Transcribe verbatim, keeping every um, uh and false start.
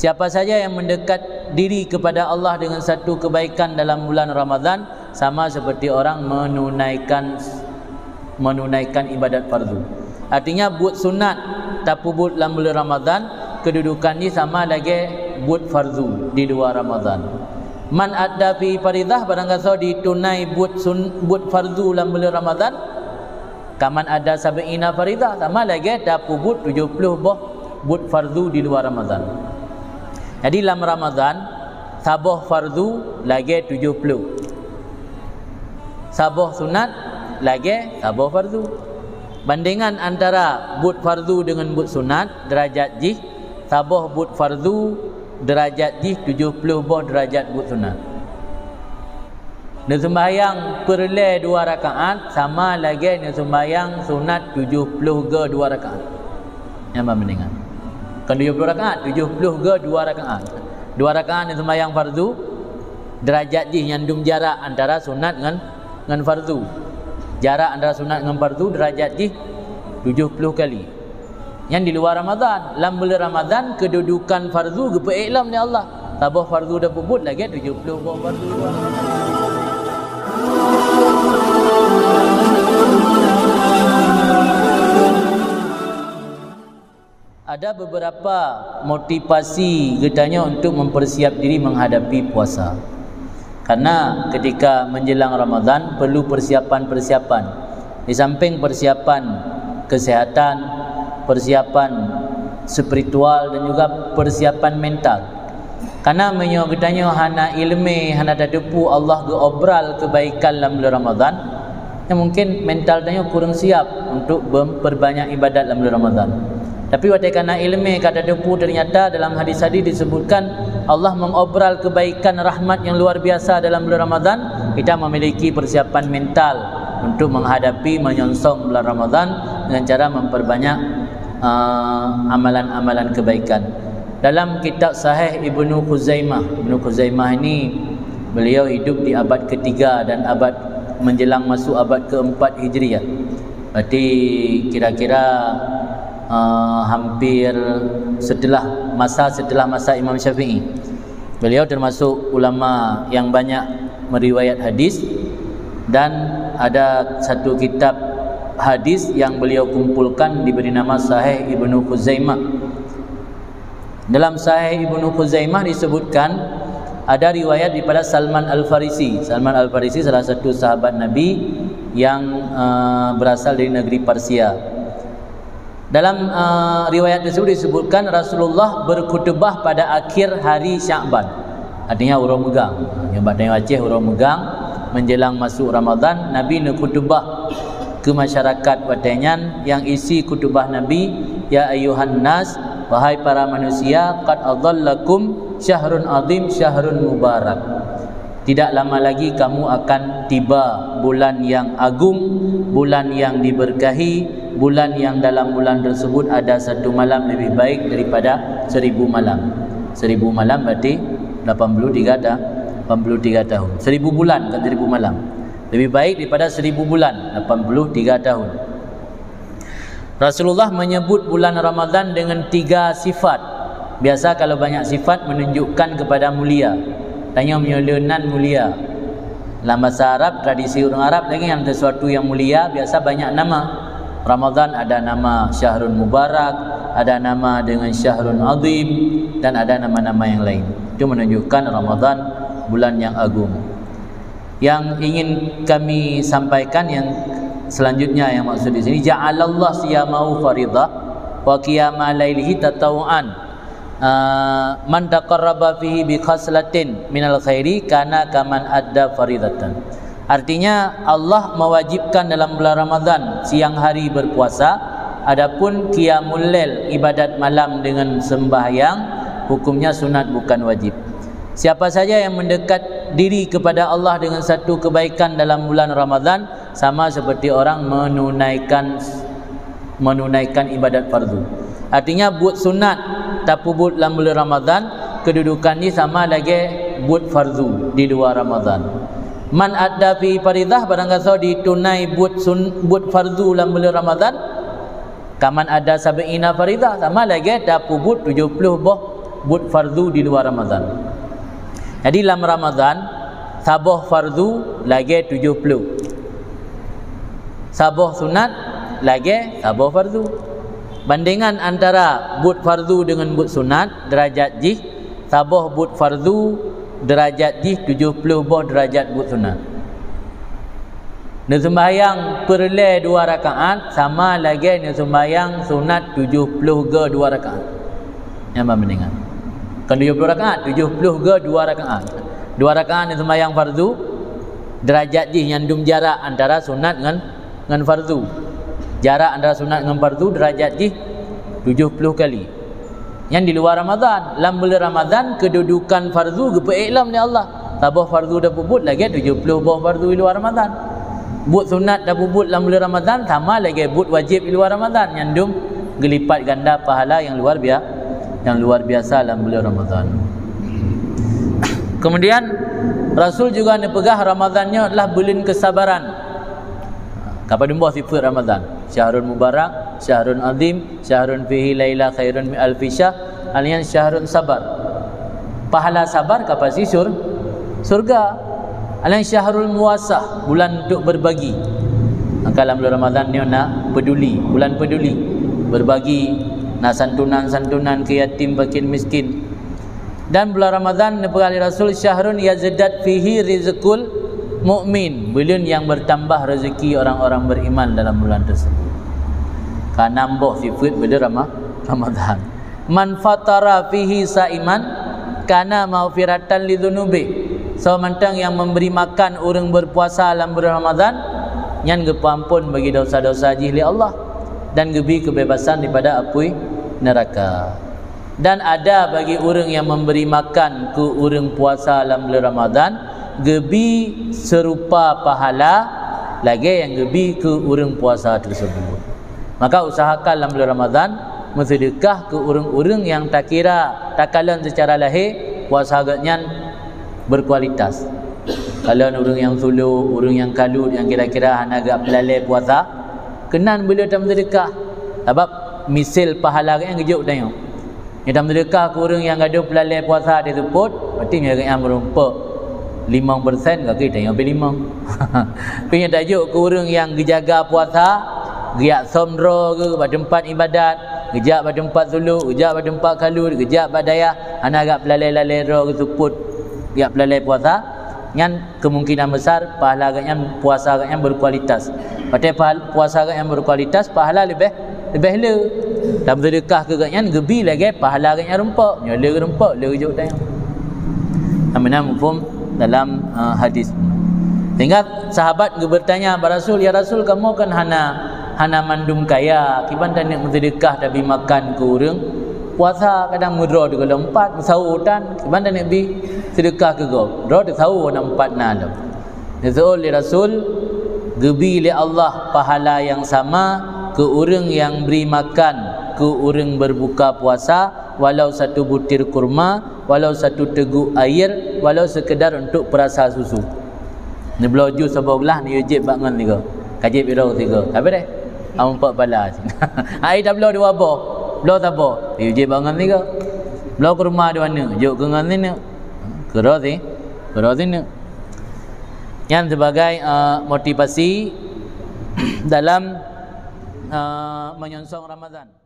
Siapa saja yang mendekat diri kepada Allah dengan satu kebaikan dalam bulan Ramadan, sama seperti orang menunaikan menunaikan ibadat fardu. Artinya, buet sunat tapeubuet lam bulan Ramadan, kedudukan jih sama lagée buet fardu di luar Ramadan. Man adda fi faridah, barang gasoe ditunai buet sun, buet fardu lam bulan Ramadan, kaman adda sab'ina faridah, sama lagée tapeubuet tujuh puluh boh buet fardu di luar Ramadan. Jadi, lam Ramadan, saboh fardu lagée tujuh puluh. Saboh sunat lagée saboh fardu. Bandingan antara buet fardu dengan buet sunat, derajat jih, saboh buet fardu derajat jih tujuh puluh boh derajat buet sunat. Neuseumbahyang peureulée dua rakaat sama lagée neuseumbahyang sunat tujuh puluh ge dua rakaat. Nyan bandingan. Kon tujuh puluh rakaat, tujuh puluh ge dua rakaat. Dua rakaat neuseumbahyang fardu, derajat jih nyan dum jarak antara sunat ngon, ngon fardu. Jarak antara sunat ngon fardu derajat jih tujuh puluh kali. Nyan di luar Ramadan. Lam bulan Ramadan, kedudukan fardu geupeuék lom lé Allah. Saboh fardu tapeubuet lagée tujuh puluh boh fardu. Ada beberapa motivasi geutanyoe untuk mempersiap diri menghadapi puasa. Karena ketika menjelang Ramadan perlu persiapan-persiapan. Di samping persiapan kesehatan, persiapan spiritual dan juga persiapan mental. Karena meunyoe geutanyoe hana iéleumé, hana tateupeue Allah geuobral kebaikan lam bulan Ramadan, ya mungkin mental tanyoe kurang siap untuk memperbanyak ibadat lam bulan Ramadan. Tapi watée kana iéleumé ka tateupeue, ternyata dalam hadis-hadis disebutkan Allah mengobral kebaikan rahmat yang luar biasa dalam bulan Ramadan, kita memiliki persiapan mental untuk menghadapi, menyongsong bulan Ramadan dengan cara memperbanyak, uh, amalan-amalan kebaikan. Dalam kitab Sahih Ibnu Khuzaimah, Ibnu Khuzaimah ini beliau hidup di abad ketiga dan abad menjelang masuk abad keempat Hijriah. Berarti kira-kira, uh, hampir setelah masa, setelah masa Imam Syafi'i. Beliau termasuk ulama yang banyak meriwayat hadis, dan ada satu kitab hadis yang beliau kumpulkan diberi nama Sahih Ibnu Khuzaimah. Dalam Sahih Ibnu Khuzaimah disebutkan ada riwayat daripada Salman Al-Farisi. Salman Al-Farisi salah satu sahabat Nabi yang, uh, berasal dari negeri Persia. Dalam, uh, riwayat tersebut disebutkan Rasulullah berkhutbah pada akhir hari Sya'ban. Artinya uroe meugang. Nyang bak tanyoe Aceh uroe meugang, menjelang masuk Ramadan, Nabi neukhutbah keu masyarakat watée nyan, yang isi khutbah Nabi, "Ya ayyuhan nas, wahai para manusia, qad adhallakum syahrun azim, syahrun mubarak." Tidak lama lagi kamu akan tiba bulan yang agung, bulan yang diberkahi, bulan yang dalam bulan tersebut ada satu malam lebih baik daripada seribu malam. Seribu malam berarti lapan puluh tiga ta-, lapan puluh tiga tahun. Seribu bulan, bukan seribu malam. Lebih baik daripada seribu bulan, lapan puluh tiga tahun. Rasulullah menyebut bulan Ramadan dengan tiga sifat. Biasa kalau banyak sifat menunjukkan kepada mulia. Tanyoe meunyoe le nan mulia. Lam bahasa Arab, tradisi ureuëng Arab lagi, nyang sesuatu yang mulia biasa banyak nama. Ramadan ada nama Syahrun Mubarak, ada nama dengan Syahrun Azim, dan ada nama-nama yang lain. Itu menunjukkan Ramadan bulan yang agung. Yang ingin kami sampaikan yang selanjutnya, yang maksud di sini, "Ja'alallahu siyamahu faridah wa qiyama lailihi tatawuan. Ah, man taqarraba fihi bi khaslatin minal khairi kana kaman adda faridatan." Artinya, Allah mewajibkan dalam bulan Ramadan siang hari berpuasa, adapun qiyamul lail, ibadat malam dengan sembahyang, hukumnya sunat bukan wajib. Siapa saja yang mendekat diri kepada Allah dengan satu kebaikan dalam bulan Ramadan, sama seperti orang menunaikan, menunaikan ibadat fardu. Artinya, buet sunat tapeubuet lam bulan Ramadan, kedudukan jih sama lagée buet fardu di luar Ramadan. Man adda fi faridah, barang gasoe ditunai buet sun, buet fardu lam bulan Ramadan, kaman adda sab'ina faridah, sama lagée tapeubuet tujuh puluh boh buet fardu di luwa Ramadhan. Jadi lam Ramadhan, saboh fardu lagèe tujoh ploh. Saboh sunat lagèe saboh fardu. Bandingan antara buet fardu deungon buet sunat, deurajat jih, saboh buet fardu deurajat jih tujoh ploh boh deurajat buet sunat. Neuseumbahyang peureulèe dua rakaat sama lagèe neuseumbahyang sunat tujoh ploh go dua rakaat. Nyan bandingan. Kon tujoh ploh rakaat, tujoh ploh go dua rakaat. Dua rakaat neuseumbahyang fardu, deurajat jih nyan dum jarak antara sunat ngon, ngon fardu. Jarak antara sunat ngon fardu deurajat jih tujoh ploh kali. Nyan di luwa Ramadhan. Lam buleuen Ramadhan, keududukan fardu geupeuék lom lé Allah. Saboh fardu tapeubuet lagèe tujoh ploh boh fardu di luwa Ramadhan. Buet sunat tapeubuet lam buleuen Ramadhan sama lagèe buet wajéb di luwa Ramadhan. Nyan dum geulipat ganda pahala nyang luar bia-, nyang luar biasa lam buleuen Ramadhan. Kemudian, Rasul juga neupeugah Ramadhan nyoe adalah buleuen keusabaran. Ka padum boh sifeut Ramadhan? Syahrun mubarak, syahrun azim, syahrun fihi lailah khairun min alfi syahr, nyan syahrun sabar. Pahala sabar ka pasti sur-, syurga. Nyan syahrul muwasah, bulan untuk berbagi. Maka lam bulan Ramadhan nyoe na peduli, bulan peduli. Berbagi, na santunan-santunan keu yatim, fakir, miskin. Dan bulan Ramadhan neupeugah lé Rasul, "Syahrun yazdad fihi rizqul mu'min." Buleuen nyang bertambah rezeki orang-orang beriman dalam bulan tersebut. Ka nam boh sifeut buleuen Rama-, Ramadhan. "Man fatara fihi saiman kana maghfiratan lidzunubih." Soe mantong nyang memberi makan ureuëng berpuasa lam bulan Ramadhan, nyan geupeuamphon bagi dosa-dosa jih lé Allah dan geubri keubebasan daripada apui neraka. Dan ada bagi ureuëng nyang memberi makan keu ureuëng puasa lam bulan Ramadhan, geubri seurupa pahala lagée nyang geubri keu ureuëng puasa tersebut. Maka usahakan lam bulan Ramadhan meuseudeukah keu ureuëng-ureuëng nyang takira takalon seucara lahé puasa geuhnyan berkualitas. Kalon ureuëng nyang sulok, ureuëng nyang kalut, nyang kira-kira hana geupeulalée puasa, keunan beu le tameuseudeukah. Sabab misil pahala geuhnyan geujok tanyoe. Nyang tameuseudeukah keu ureuëng nyang gadôh peulalée puasa di seupôt, berarti nyoe geuhnyan meurumpok limong persen, kaki tanyoe pih limong. Pih nyang tajok keu ureuëng nyang geujaga puasa, geujak som droe geuh bak teumpat ibadat, geujak bak teumpat sulok, geujak bak teumpat kalut, geujak bak dayah hana geupeulalée-lalée droe geuh seupôt geupeulalée puasa, nyan kemungkinan besar pahala geuhnyan, puasa geuhnyan berkualitas. Watée pahal-, puasa geuhnyan berkualitas, pahala leubeh, leubeh le. Dan seudeukah keu geuhnyan geubri lagée pahala geuhnyan rumpok. Nyoe le rumpok, le jok tanyoe. Amina mufhum dalam, eh, hadis. Sehingga sahabat geubeutanya bak Rasul, "Ya Rasul, kamoe kan hana, hana mandum kaya, kiban taneuk meuseudeukah tabri makan keu ureuëng puasa, kadang meudroe di golom pat, meusawo tan, kiban taneuk bi seudeukah keu gob, droe teusawo na empat na lom." Disebut lé Rasul, geubri lé Allah pahala nyang sama keu ureuëng nyang bri makan keu ureuëng berbuka puasa, walau satu butir kurma, walau satu teguk air, walau sekedar untuk perasa susu. Neubloe jus saboh glah, neuyue jieb bak ngon tiga. Ka jieb irong tiga. Ka beres. Ampat bala. Ai tabloe dua boh. Bloe saboh. Neuyue jieb bak ngon tiga. Bloe kurma dua neuk, jok keu ngon sineuk. Keudroe si, keudroe sineuk. Nyan sebagai, eh, motivasi dalam, eh, menyongsong Ramadan.